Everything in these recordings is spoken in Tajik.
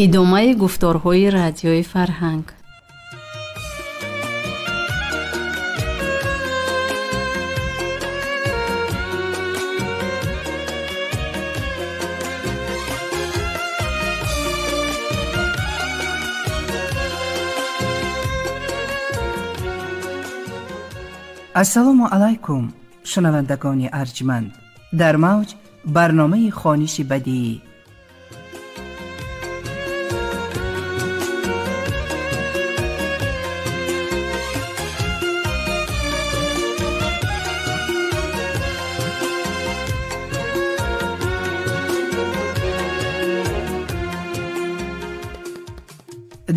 Идомаи гуфторҳои радиои фарҳанг. Ассалому алайкум, шунавандагони арҷманд. Дар мавҷ барномаи хониши бадиӣ.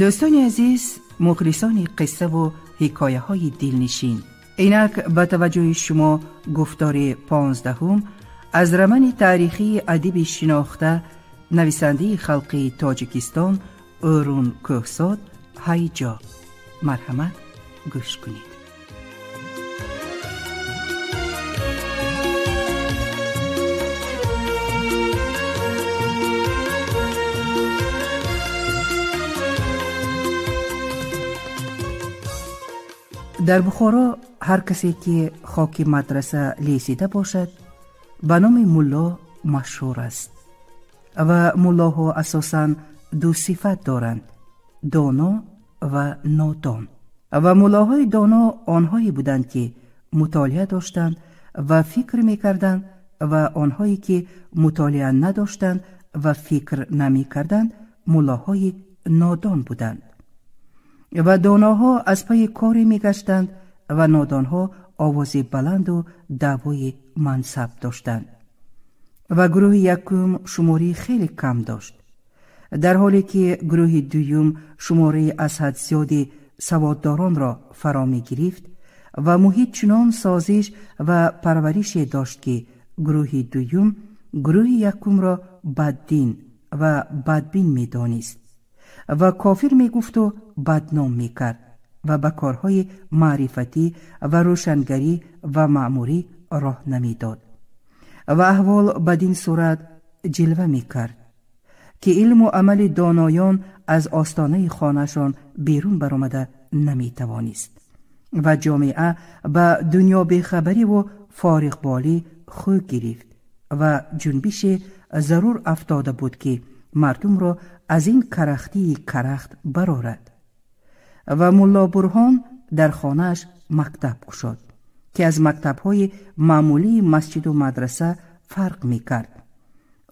Дӯстони азиз, мухлисони қиссаву ҳикояҳои дилнишин, инак ба таваҷҷӯҳи шумо гуфтори 15 аз романи таърихии адиби шинохта, нависандаи халқии Тоҷикистон Ӯрун Кӯҳсод «Ҳайҷо». Марҳамат, гӯш кунед. Дар Бухоро ҳар касе ки хоки мадраса лесида бошад, ба номи мулло машҳур аст. Ва муллоҳо асосан ду сифат доранд: доно ва нодон. Ва муллоҳои доно онҳое буданд, ки мутолиа доштанд ва фикр мекарданд, ва онҳое ки мутолиа надоштанд ва фикр намекарданд, муллоҳои нодон буданд. Ва доноҳо аз пайи коре мегаштанд ва нодонҳо овози баланду даъвои мансаб доштанд. Ва гурӯҳи якум шумории хеле кам дошт, дар ҳоле ки гурӯҳи дуюм шумораи аз ҳад зиёди саводдоронро фаро мегирифт ва муҳит чунон созиш ва парварише дошт, ки гурӯҳи дуюм гурӯҳи якумро баддин ва бадбин медонист ва кофир мегуфту бадном мекард ва ба корҳои маърифатӣ ва рӯшангарӣ ва маъмурӣ роҳ намедод. Ва аҳвол бадин сурат ҷилва мекард, ки илму амали доноён аз остонаи хонаашон берун баромада наметавонист ва ҷомеа ба дунёбехабариву фориғболӣ хӯ гирифт ва ҷунбише зарур афтода буд, ки мардумро аз ин карахтии карахт барорад. Ва мулло Бурҳон дар хонааш мактаб кушод, ки аз мактабҳои маъмулии масҷиду мадраса фарқ мекард.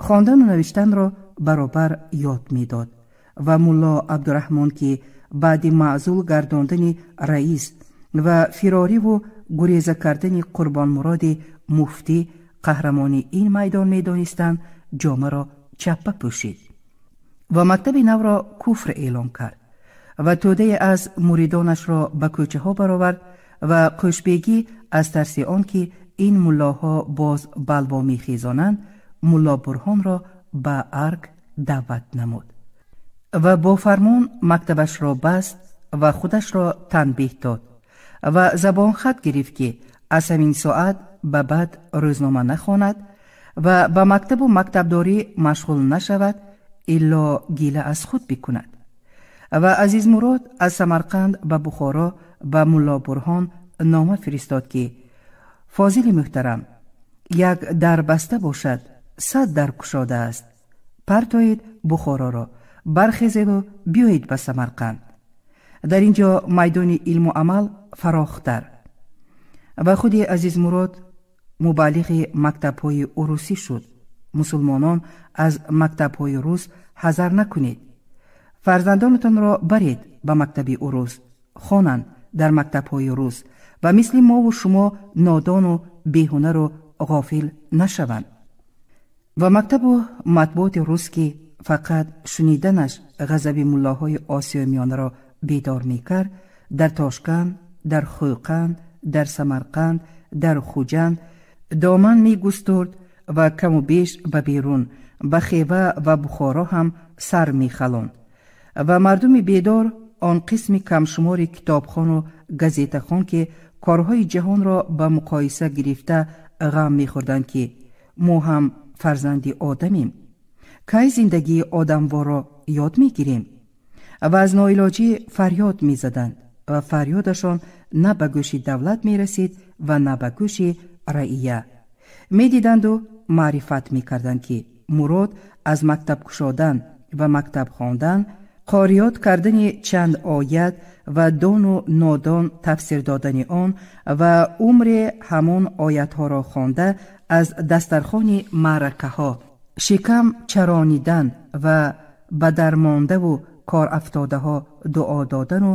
Хондану навиштанро баробар ёд медод ва мулло Абдураҳмон, ки баъди маъзул гардондани раис ва фирориву гуреза кардани Қурбонмуроди муфтӣ қаҳрамони ин майдон медонистанд, ҷомаро чаппа пӯшид ва мактаби навро куфр эълон кард ва тӯдае аз муридонашро ба кӯчаҳо баровард ва қӯшбегӣ аз тарси он ки ин муллоҳо боз балво мехезонанд, мулло Бурҳонро ба арг даъват намуд ва бо фармон мактабашро баст ва худашро танбеҳ дод ва забонхат гирифт, ки аз ҳамин соат ба баъд рӯзнома нахонад ва ба мактабу мактабдорӣ машғул нашавад, илло гила аз худ бикунад. Ва Азизмурод аз Самарқанд ба Бухоро ба мулло Бурҳон нома фиристод, ки фозили муҳтарам, як дар баста бошад, 100 дар кушодааст. Партоед Бухороро, бархезеду биёед ба Самарқанд. Дар ин ҷо майдони илму амал фарохтар. Ва худи Азизмурод мубаллиғи мактабҳои урусӣ шуд. Мусулмонон, аз мактабҳои рус ҳазар накунед. Фарзандонатонро баред ба мактаби урус, хонанд дар мактабҳои рус ва мисли мову шумо нодону беҳунару ғофил нашаванд. Ва мактабу матбуоти рус, ки фақат шуниданаш ғазаби муллоҳои Осиёи Миёнаро бедор мекард, дар Тошканд, дар Хӯқанд, дар Самарқанд, дар Хуҷанд доман мегустурд ва каму беш ба берун, ба Хева ва Бухоро ҳам сар мехалонд. Ва мардуми бедор, он қисми камшумори китобхону газетахон, ки корҳои ҷаҳонро ба муқоиса гирифта ғам мехӯрданд, ки мо ҳам фарзанди одамем, Кай зиндагии одамворро ёд мегирем? Ва аз ноилоҷӣ фарёд мезаданд ва фарёдашон на ба гӯши давлат мерасид ва на ба гӯши раия. Медиданду маърифат мекарданд, ки мурод аз мактаб кушодан ва мактаб хондан қориёт кардани чанд оят ва дону нодон тафсир додани он ва умре ҳамон оятҳоро хонда аз дастархони маъракаҳо шикам чаронидан ва ба дармондаву корафтодаҳо дуо додану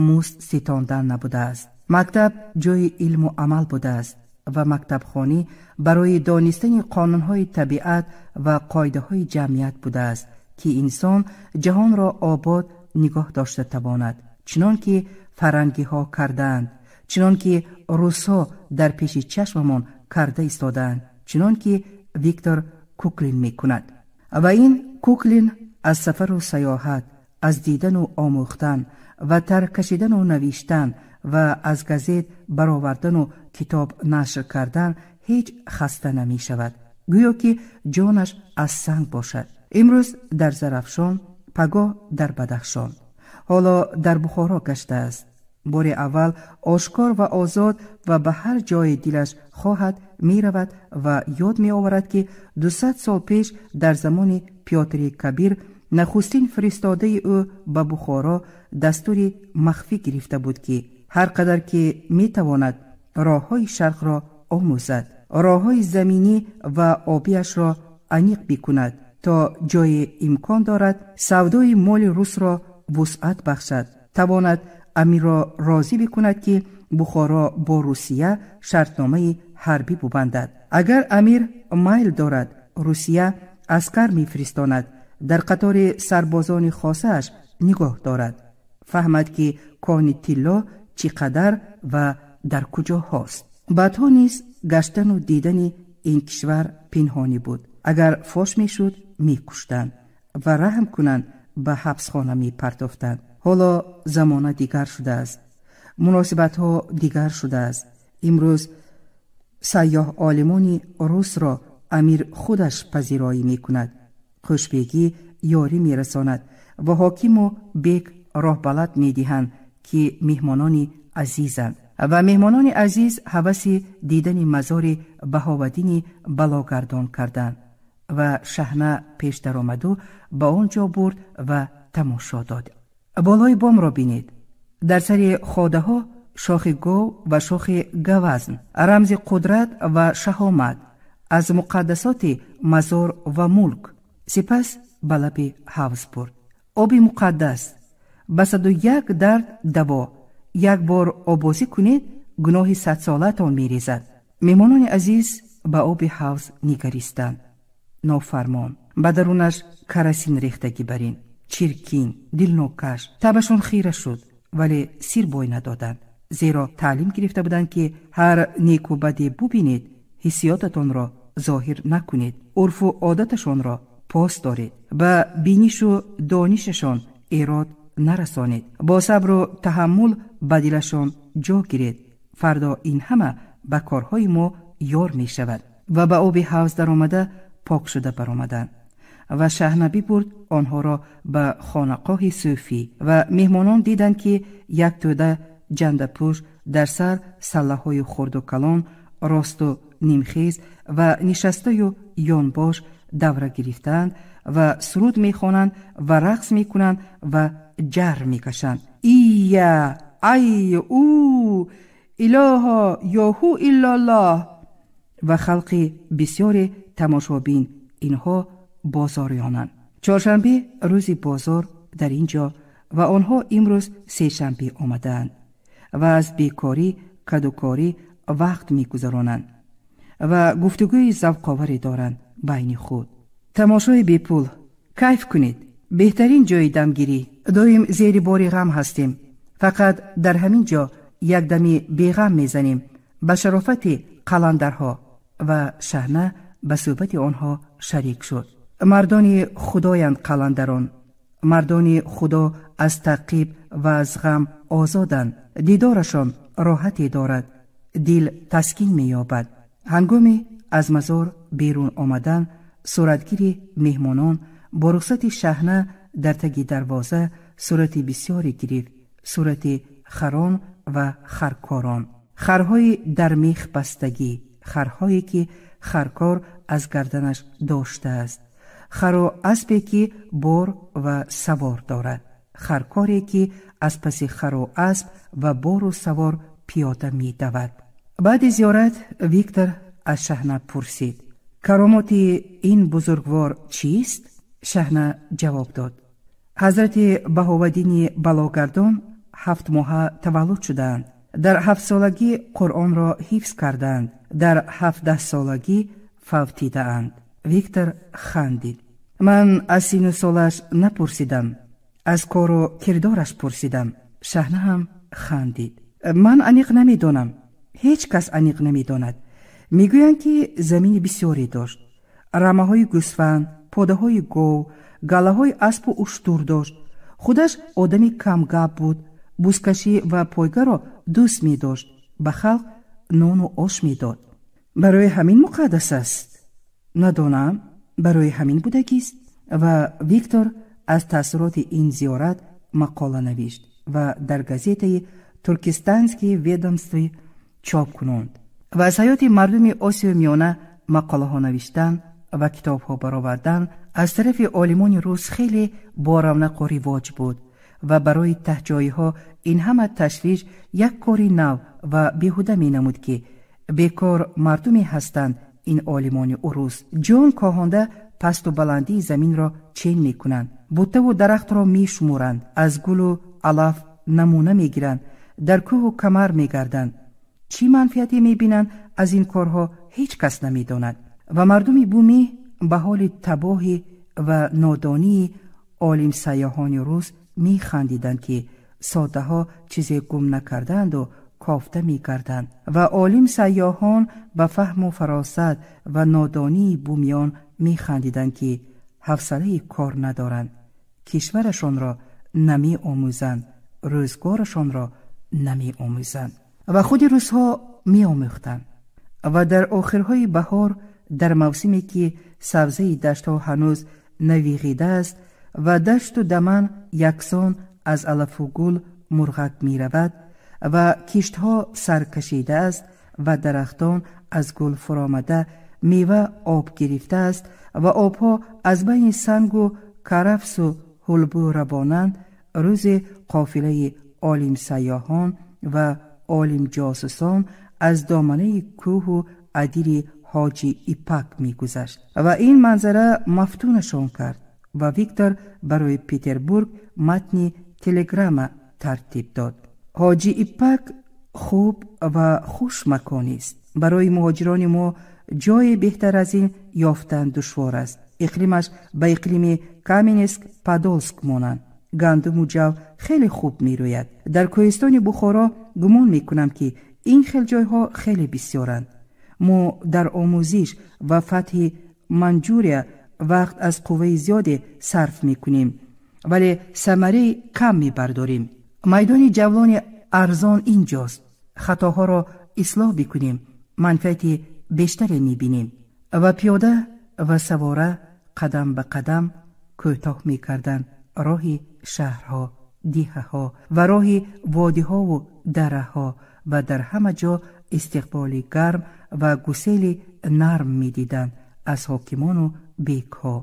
музд ситондан набудааст. Мактаб ҷои илму амал будааст ва мактабхонӣ барои донистани қонунҳои табиат ва қоидаҳои ҷамъият будааст, ки инсон ҷаҳонро обод нигоҳ дошта тавонад, чунон ки фарангиҳо кардаанд, чунон ки русҳо дар пеши чашмамон карда истодаанд, чунон ки Виктор Куклин мекунад. Ва ин Куклин аз сафару саёҳат, аз дидану омӯхтан ва таркашидану навиштан ва аз газет баровардану китоб нашр кардан ҳеҷ хаста намешавад, гӯё ки ҷонаш аз санг бошад. Имрӯз дар Зарафшон, пагоҳ дар Бадахшон, ҳоло дар Бухоро гаштааст. Бори аввал ошкор ва озод ва ба ҳар ҷое дилаш хоҳад меравад ва ёд меоварад, ки 200 сол пеш дар замони Пётри Кабир нахустин фиристодаи ӯ ба Бухоро дастури махфӣ гирифта буд, ки ҳар қадар ки метавонад роҳҳои шарқро омӯзад, роҳҳои заминӣ ва обиашро аниқ бикунад, то ҷое имкон дорад савдои моли русро вусъат бахшад, тавонад амирро розӣ бикунад, ки Бухоро бо Русия шартномаи ҳарбӣ бубандад. Агар амир майл дорад, Русия аскар мефиристонад, дар қатори сарбозони хосааш нигоҳ дорад, фаҳмад, ки кони тилло чӣ қадар ва дар куҷоҳост. Баъдҳо низ гаштану дидани ин кишвар пинҳонӣ буд. Агар фош мешуд, мекуштанд ва раҳм кунанд, ба ҳабсхона мепартофтанд. Ҳоло замона дигар шудааст, муносибатҳо дигар шудааст. Имрӯз сайёҳ олимони русро амир худаш пазироӣ мекунад, хушбегӣ ёрӣ мерасонад ва ҳокиму бек роҳбалад медиҳанд, ки меҳмонони азизанд. Ва меҳмонони азиз ҳаваси дидани мазори Баҳоваддини балогардон карданд ва Шаҳна пеш даромаду ба он ҷо бурд ва тамошо дод. Болои бомро бинед. Дар сари ходаҳо шохи гов ва шохи гавазн, рамзи қудрат ва шаҳомат, аз муқаддасоти мазор ва мулк. Сипас ба лаби ҳавз бурд. Оби муқаддас ба 101 дард даво. Як бор обозӣ кунед, гуноҳи садсолаатон мерезад. Меҳмонони азиз ба оби ҳавз нигаристанд. Нофармон ба дарунаш карасин рехтагӣ барин, чиркин, дилнокаш. Табашон хира шуд, вале сир бой надоданд, зеро таълим гирифта буданд, ки ҳар неку баде бубинед, ҳиссиётатонро зоҳир накунед, урфу одаташонро пос доред, ба бинишу донишашон эрод нарасонед, бо сабру таҳаммул ба дилашон ҷо гиред. Фардо ин ҳама ба корҳои мо ёр мешавад. Ва ба оби ҳавз даромада пок шуда баромаданд ва Шаҳна бибурд онҳоро ба хонақоҳи сӯфӣ. Ва меҳмонон диданд, ки як тӯда ҷандапӯш дар сар саллаҳои хурду калон, росту нимхез ва нишастаю ёнбош давра гирифтаанд ва суруд мехонанд ва рақс мекунанд ва ҷар мекашанд. Ия ай у илоҳо ёҳу иллоллоҳ. Ва халқи бисёре тамошобин, инҳо бозориёнанд. Чоршанбе рӯзи бозор дар ин ҷо ва онҳо имрӯз сешанбе омадаанд ва аз бекорӣ кадукорӣ вақт мегузаронанд ва гуфтугӯи завқоваре доранд байни худ. Тамошои бепул, кайф кунед, беҳтарин ҷои дамгирӣ. Доим зери бори ғам ҳастем, фақат дар ҳамин ҷо як дами беғам мезанем ба шарофати қаландарҳо. Ва Шаҳна ба суҳбати онҳо шарик шуд. Мардони худоянд қаландарон. Мардони худо аз таъқиб ва аз ғам озоданд. Дидорашон роҳате дорад, дил таскин меёбад. Ҳангоми аз мазор берун омадан суратгири меҳмонон бо рухсати Шаҳна дар таги дарвоза сурати бисёре гирифт, сурати харон ва харкорон, харҳои дар мех бастагӣ, харҳое ки харкор аз гарданаш доштааст, хару аспе ки бор ва савор дорад, харкоре ки аз паси хару асп ва бору савор пиёда медавад. Баъди зиёрат Виктор аз Шаҳна пурсид: каромоти ин бузургвор чист? Шаҳна ҷавоб дод: ҳазрати Баҳоваддини Балогардон 7 моҳа таваллуд шудаанд. Дар 7-солагӣ Қуръонро ҳифз кардаанд, дар 17-солагӣ фавтидаанд. Виктор хандид: ман аз сину солаш напурсидам, аз кору кирдораш пурсидам. Шаҳна ҳам хандид: ман аниқ намедонам, ҳеҷ кас аниқ намедонад. Мегӯянд ки замини бисёре дошт, рамаҳои гӯсфанд, подаҳои гов, галаҳои аспу уштур дошт. Худаш одами камгап буд, бузкашӣ ва пойгаро дӯст медошт, ба халқ нону ош медод. Барои ҳамин муқаддас аст? Надонам, барои ҳамин будагист. Ва Виктор аз таассуроти ин зиёрат мақола навишт ва дар газетаи Туркистанские ведомстви чоп кунонд ва аз ҳаёти мардуми Осиёи Миёна мақолаҳо навиштан ва китобҳо баровардан аз тарафи олимони рус хеле боравнақу ривоҷ буд ва барои таҳҷоиҳо ин ҳама ташвиш як кори нав ва беҳуда менамуд ки бекор мардуме ҳастанд ин олимони урус. Ҷон коҳонда пасту баландии заминро чен мекунанд, буттаву дарахтро мешуморанд, аз гулу алаф намуна мегиранд, дар кӯҳу камар мегарданд. Чӣ манфиате мебинанд аз ин корҳо ҳеҷ кас намедонад. Ва мардуми бумӣ ба ҳоли табоҳӣ ва нодонии олимсайёҳони рус механдиданд ки соддаҳо чизе гум накардаанду кофта мекарданд ва олимсайёҳон ба фаҳму фаросат ва нодонии бумиён механдиданд ки ҳавсалаи кор надоранд, кишварашонро намеомӯзанд, рӯзгорашонро намеомӯзанд. Ва худи рӯзҳо меомӯхтанд. Ва дар охирҳои баҳор, дар мавсиме ки сабзаи даштҳо ҳанӯз навиғидааст ва дашту даман яксон аз алафу гул мурғак меравад ва киштҳо сар кашидааст ва дарахтон аз гул фуромада мева об гирифтааст ва обҳо аз байни сангу карафсу ҳулбу равонанд, рӯзе қофилаи олимсайёҳон ва олимҷосусон аз доманаи кӯҳу адири Ҳоҷи Ипак мегузашт ва ин манзара мафтунашон кард ва Виктор барои Петербург матни телеграмма тартиб дод. Ҳоҷи Ипак хуб ва хуш маконист. Барои муҳоҷирони мо ҷое беҳтар аз ин ёфтан душвор аст. Иқлимаш ба иқлими Каменск Подолск монанд. Гандуму ҷав хеле хуб мерӯяд. Дар кӯҳистони Бухоро гумон мекунам ки ин хел ҷойҳо хеле бисёранд. Мо дар омӯзиш ва фатҳи Манҷурия вақт аз қувваи зиёде сарф мекунем, вале самараи кам мебардорем. Майдони ҷавлони арзон инҷост. Хатоҳоро ислоҳ бикунем, манфиати бештаре мебинем. Ва пиёда ва савора қадам ба қадам кӯтоҳ мекарданд роҳи шаҳрҳо, диҳаҳо ва роҳи водиҳову дараҳо ва дар ҳама ҷо истиқболи гарм ва гусели нарм медиданд аз ҳокимону бекҳо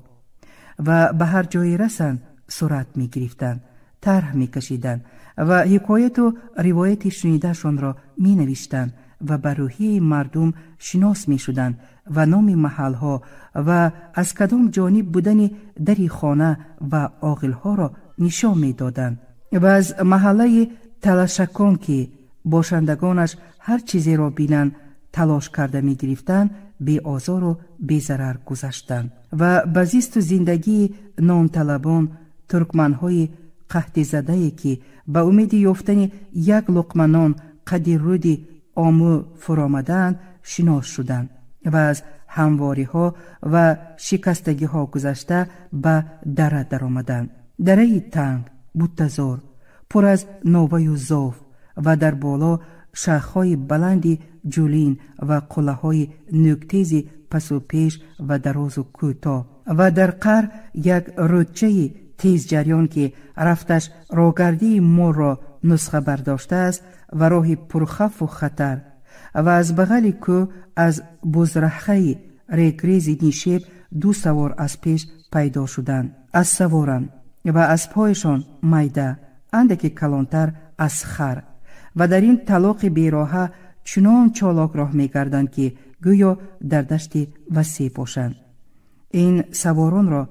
ва ба ҳар ҷое расанд сурат мегирифтанд, тарҳ мекашиданд ва ҳикояту ривояти шунидаашонро менавиштанд ва ба рӯҳияи мардум шинос мешуданд ва номи маҳалҳо ва аз кадом ҷониб будани дари хона ва оғилҳоро нишон медоданд ва аз маҳаллаи талашакон ки бошандагонаш ҳар чизеро бинанд талош карда мегирифтанд, беозору безарар гузаштанд ва ба зисту зиндагии нонталабон туркманҳои қаҳтизадае ки ба умеди ёфтани як луқма нон қади руди Омӯ фуромадаанд шинос шуданд ва аз ҳамвориҳо ва шикастагиҳо гузашта ба дара даромаданд. Дараи танг, буттазор, пур аз новаю зов ва дар боло шахҳои баланди ҷулин ва қуллаҳои нӯктези пасу пеш ва дарозу кӯтоҳ Ва дар қар як рӯдчаи тезҷариён, ки рафташ роҳгардии молро нусха бардоштааст ва роҳи пурхавфу хатар, ва аз бағали кӯҳ аз бузраҳаи регрези нишеб ду савор аз пеш пайдо шуданд. Аз саворанд ва аз пояшон майда, андаке калонтар аз хар, ва дар ин талоқи бероҳа чунон чолок роҳ мекарданд, ки гӯё дар дашти васеъ бошанд. Ин саворонро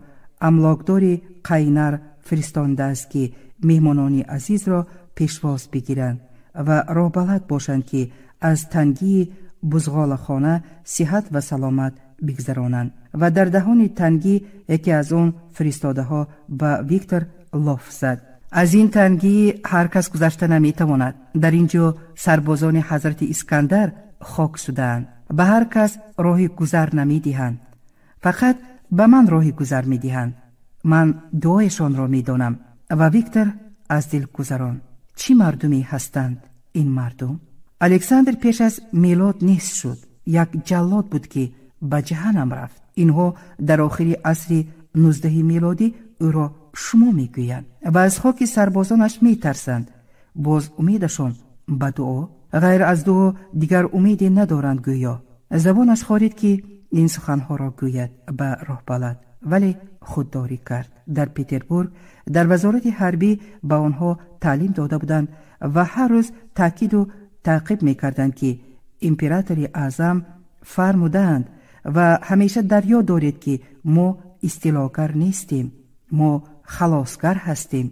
амлокдори Қайнар фиристондааст, ки меҳмонони азизро пешвоз бигиранд ва роҳбалад бошанд, ки аз тангии бузғолахона сиҳат ва саломат бигзаронанд. Ва дар даҳони тангӣ яке аз он фиристодаҳо ба Виктор лоф зад: аз ин тангӣ ҳар кас гузашта наметавонад. Дар ин ҷо сарбозони ҳазрати Искандар хок шудаанд. Ба ҳар кас роҳи гузар намедиҳанд, фақат ба ман роҳи гузар медиҳанд. Ман дуояшонро медонам. Ва Виктор аз дил гузарон. Чӣ мардуме ҳастанд ин мардум? Александр пеш аз мелод нест шуд. Як ҷаллод буд, ки ба ҷаҳаннам рафт. Инҳо дар охири асри 19 мелодӣ ӯро шумо мегӯянд ва аз хоки сарбозонаш метарсанд. Боз умедашон ба дуо, ғайр аз дуо дигар умеде надоранд гӯё. Забонаш хорид, ки ин суханҳоро гӯяд ба роҳбалад, вале худдорӣ кард. Дар Петербург дар вазорати ҳарбӣ ба онҳо таълим дода буданд ва ҳар рӯз таъкиду таъқиб мекарданд, ки императори аъзам фармудаанд ва ҳамеша дар ёд доред, ки мо истилогар нестем, мо халосгар ҳастем,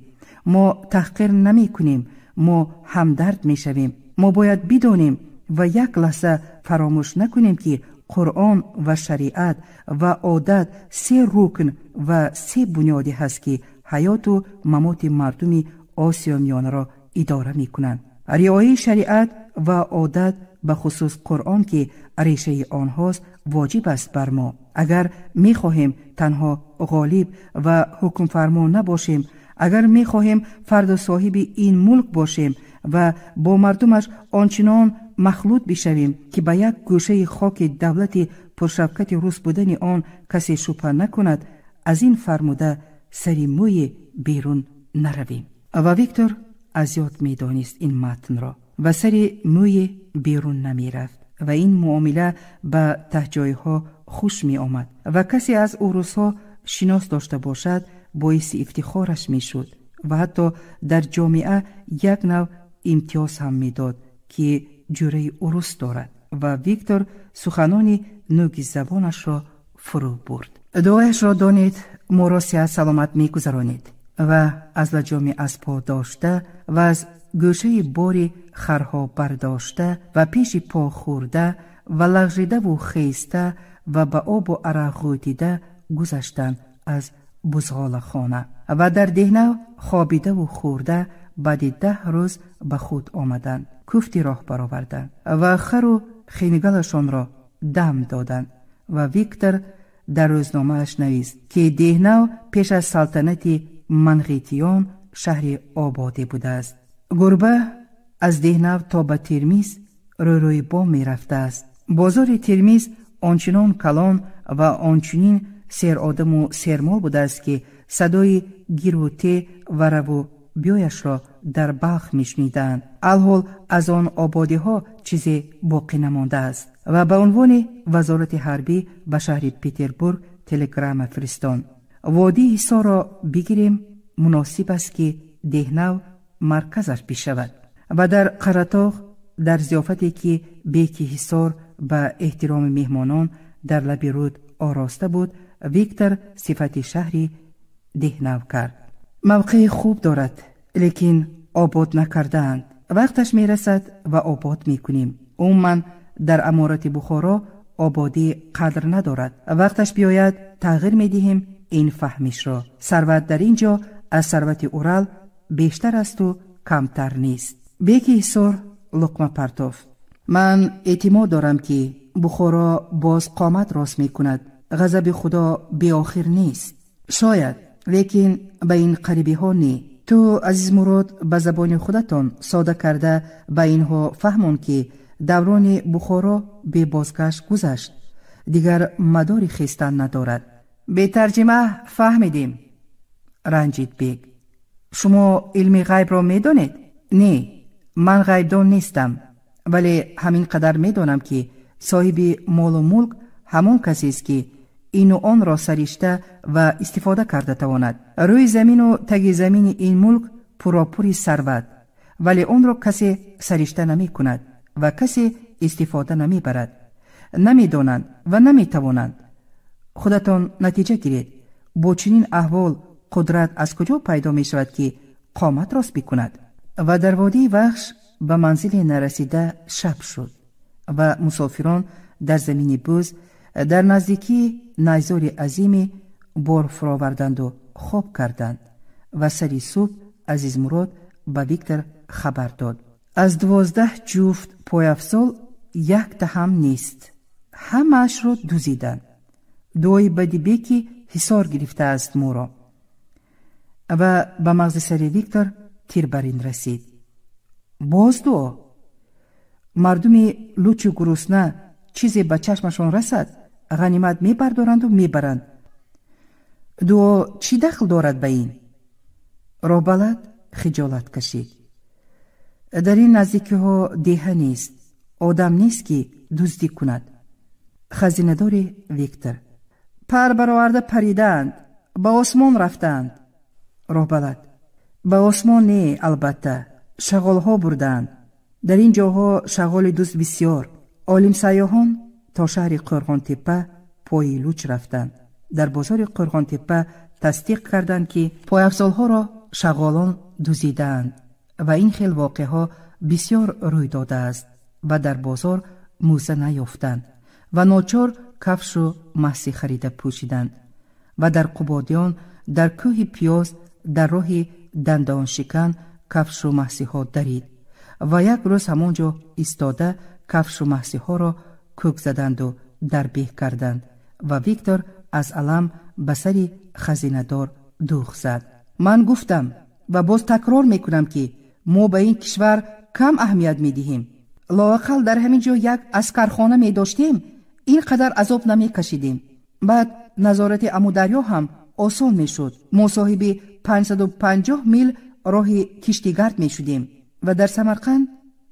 мо таҳқир намекунем, мо ҳамдард мешавем. Мо бояд бидонем ва як лаҳза фаромӯш накунем, ки Қуръон ва шариат ва одат се рукн ва се бунёде ҳаст, ки ҳаёту мамоти мардуми Осиё Миёнаро идора мекунанд. Риояи шариат ва одат, ба хусус Қуръон, ки решаи онҳост, воҷиб аст бар мо. Агар мехоҳем танҳо ғолиб ва ҳукмфармо набошем, агар мехоҳем фарду соҳиби ин мулк бошем ва бо мардумаш ончунон махлут бишавем, ки ба як гӯшаи хоки давлати пуршавкати рус будани он касе шубҳа накунад, аз ин фармуда сари мӯе берун наравем. Ва Виктор аз ёд медонист ин матнро ва сари мӯе берун намерафт. Ва ин муомила ба таҳҷойҳо хуш меомад ва касе аз урусҳо шинос дошта бошад, боиси ифтихораш мешуд ва ҳатто дар ҷомеа як нав имтиёз ҳам медод, ки ҷураи урус дорад. Ва Виктор суханони нӯги забонашро фурӯ бурд. Дуояшро донед, моро сиҳат саломат мегузаронед. Ва аз лаҷоми аспҳо дошта ва аз гӯшаи бори харҳо бардошта ва пеши по хӯрда ва лағжидаву хеста ва ба обу арақ ғӯтида гузаштанд аз бузғолахона ва дар деҳнав хобидаву хӯрда баъди 10 рӯз ба худ омаданд. Куфти роҳ бароварданд ва хару хингалашонро дам доданд. Ва Виктор дар рӯзномааш навист, ки деҳнав пеш аз салтанати манғитиён шаҳри ободе будааст. Гурба аз деҳнав то ба Термиз рӯрӯи бом мерафтааст. Бозори Термиз ончунон калон ва ончунин серодаму сермол будааст, ки садои гиру те ва раву биёяшро дар Балх мешунидаанд. Алҳол аз он ободиҳо чизе боқӣ намондааст. Ва ба унвони вазорати ҳарбӣ ба шаҳри Петербург телеграмма фиристонд. Водии Ҳисорро бигирем, муносиб аст, ки деҳнав марказаш бишавад. Ва дар Қаратоғ дар зиёфате, ки беки Ҳисор ба эҳтироми меҳмонон дар лаби рӯд ороста буд, Виктор сифати шаҳри деҳнав кард. Мавқеи хуб дорад, лекин обод накардаанд. Вақташ мерасад ва обод мекунем. Умуман дар аморати Бухоро ободӣ қадр надорад. Вақташ биёяд, тағйир медиҳем ин фаҳмишро. Сарват дар ин ҷо аз сарвати Урал бештар асту камтар нест. Беки Ҳисор луқма партофт. Ман эътимод дорам, ки Бухоро боз қомат рост мекунад. Ғазаби Худо беохир нест. Шояд, лекин ба ин қарибиҳо не. Ту, Азизмурод, ба забони худатон сода карда ба инҳо фаҳмон, ки даврони Бухоро бебозгашт гузашт, дигар мадори хестан надорад. Бетарҷима фаҳмидем, ранҷид бек. Шумо илми ғайбро медонед? Не, ман ғайбдон нестам, вале ҳамин қадар медонам, ки соҳиби молу мулк ҳамон касест, ки ину онро саришта ва истифода карда тавонад. Рӯи замину таги замини ин мулк пурропури сарват, вале онро касе саришта намекунад ва касе истифода намебарад. Намедонанд ва наметавонанд. Худатон натиҷа гиред. Бо чунин аҳвол қудрат аз куҷо пайдо мешавад, ки қомат рост бикунад? Ва дар водии Вахш ба манзиле нарасида шаб шуд ва мусофирон дар замини бӯз дар наздикии найзори азиме бор фуроварданду хоб карданд ва сари субҳ Азизмурод ба Виктор хабар дод. Аз 12 ҷуфт пойафзол якта ҳам нест. Ҳамаашро дузиданд. Дуои бади беки ҳисор гирифтааст моро. Ва ба мағзи сари Виктор тир бар ин расид. Боз дуо? Мардуми лучу гурусна чизе ба чашмашон расад, ғанимат мебардоранду мебаранд. Дуо чӣ дахл дорад ба ин? Роҳбалад хиҷолат кашид. Дар ин наздикиҳо деҳа нест, одам нест, ки дуздӣ кунад. Хазинадори Виктор: пар бароварда паридаанд, ба осмон рафтаанд. Роҳбалад: ба осмон не, албатта, шағолҳо бурдаанд. Дар ин ҷоҳо шағоли дузд бисьёр. Олимсайёҳон то шаҳри Қӯрғонтеппа пои луч рафтанд. Дар бозори Қӯрғонтеппа тасдиқ карданд, ки пойафзолҳоро шағолон дузидаанд ва ин хел воқеаҳо бисьёр рӯй додааст ва дар бозор мӯза наёфтанд ва ночор кафшу маҳси харида пӯшиданд. Ва дар Қубодиён дар кӯҳи Пиёз дар роҳи дандоншикан кафшу маҳсиҳо дарид ва як рӯз ҳамон ҷо истода кафшу маҳсиҳоро кӯк заданду дарбеҳ карданд ва Виктор аз алам ба сари хазинадор дӯғ зад. Ман гуфтам ва боз такрор мекунам, ки мо ба ин кишвар кам аҳамият медиҳем. Лоақал дар ҳамин ҷо як аскархона медоштем, ин қадар азоб намекашидем. Баъд назорати Амударё ҳам осон мешуд. Мо соҳиби 550 мил роҳи киштигард мешудем. Ва дар Самарқанд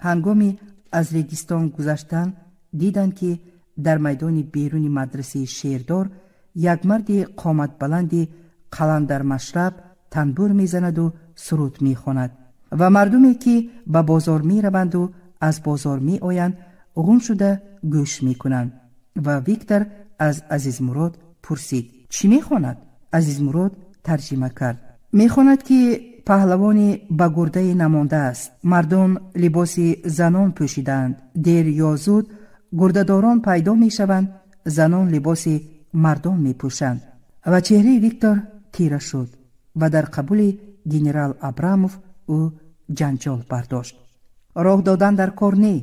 ҳангоми аз регистон гузаштан диданд, ки дар майдони беруни мадрасаи Шердор як марди қоматбаланди қаландармашраб танбур мезанаду суруд мехонад ва мардуме, ки ба бозор мераванду аз бозор меоянд, ғум шуда гӯш мекунанд. Ва Виктор аз Азизмурод пурсид: чӣ мехонад? Азизмурод тарҷима кард: мехонад, ки паҳлавони ба гурдае намондааст, мардон либоси занон пӯшидаанд, дер ё зуд гурдадорон пайдо мешаванд, занон либоси мардон мепӯшанд. Ва чеҳраи Виктор тира шуд ва дар қабули генерал Абрамов ӯ ҷанҷол бардошт. Роҳ додан дар кор не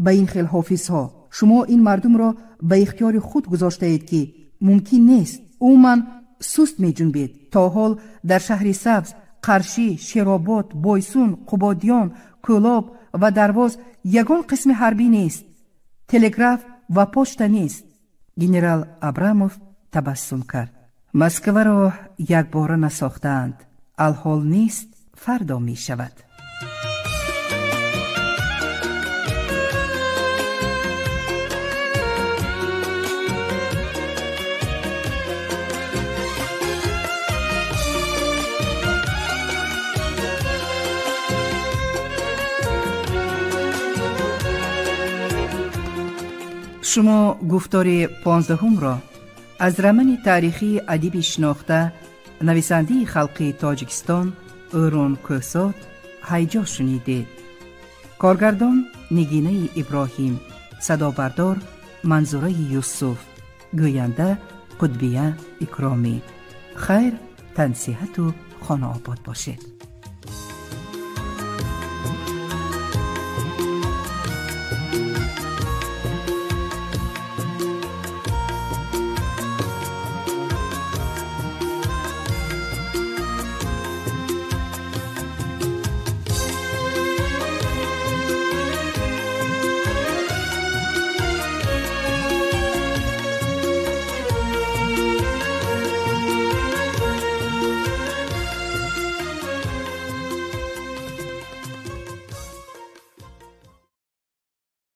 ба ин хел ҳофизҳо. Шумо ин мардумро ба ихтиёри худ гузоштаед, ки мумкин нест. Умуман суст меҷунбед. То ҳол дар шаҳри Сабз, Қаршӣ, Шеробод, Бойсун, Қубодиён, Кӯлоб ва Дарвоз ягон қисми ҳарбӣ нест. Телеграф ва почта нест. Генерал Абрамов табассум кард. Москваро якбора насохтаанд. Алҳол нест, фардо мешавад. Шумо гуфтори 15-ро аз романи таърихии адиби шинохта, нависандаи халқии Тоҷикистон Ӯрун Кӯҳзод ҳайҷо шунидед. Коргардон Нигинаи Иброҳим, садобардор Манзураи Юсуф, гӯянда Қудбия Икромӣ. Хайр, тансиҳату хонаобод бошед.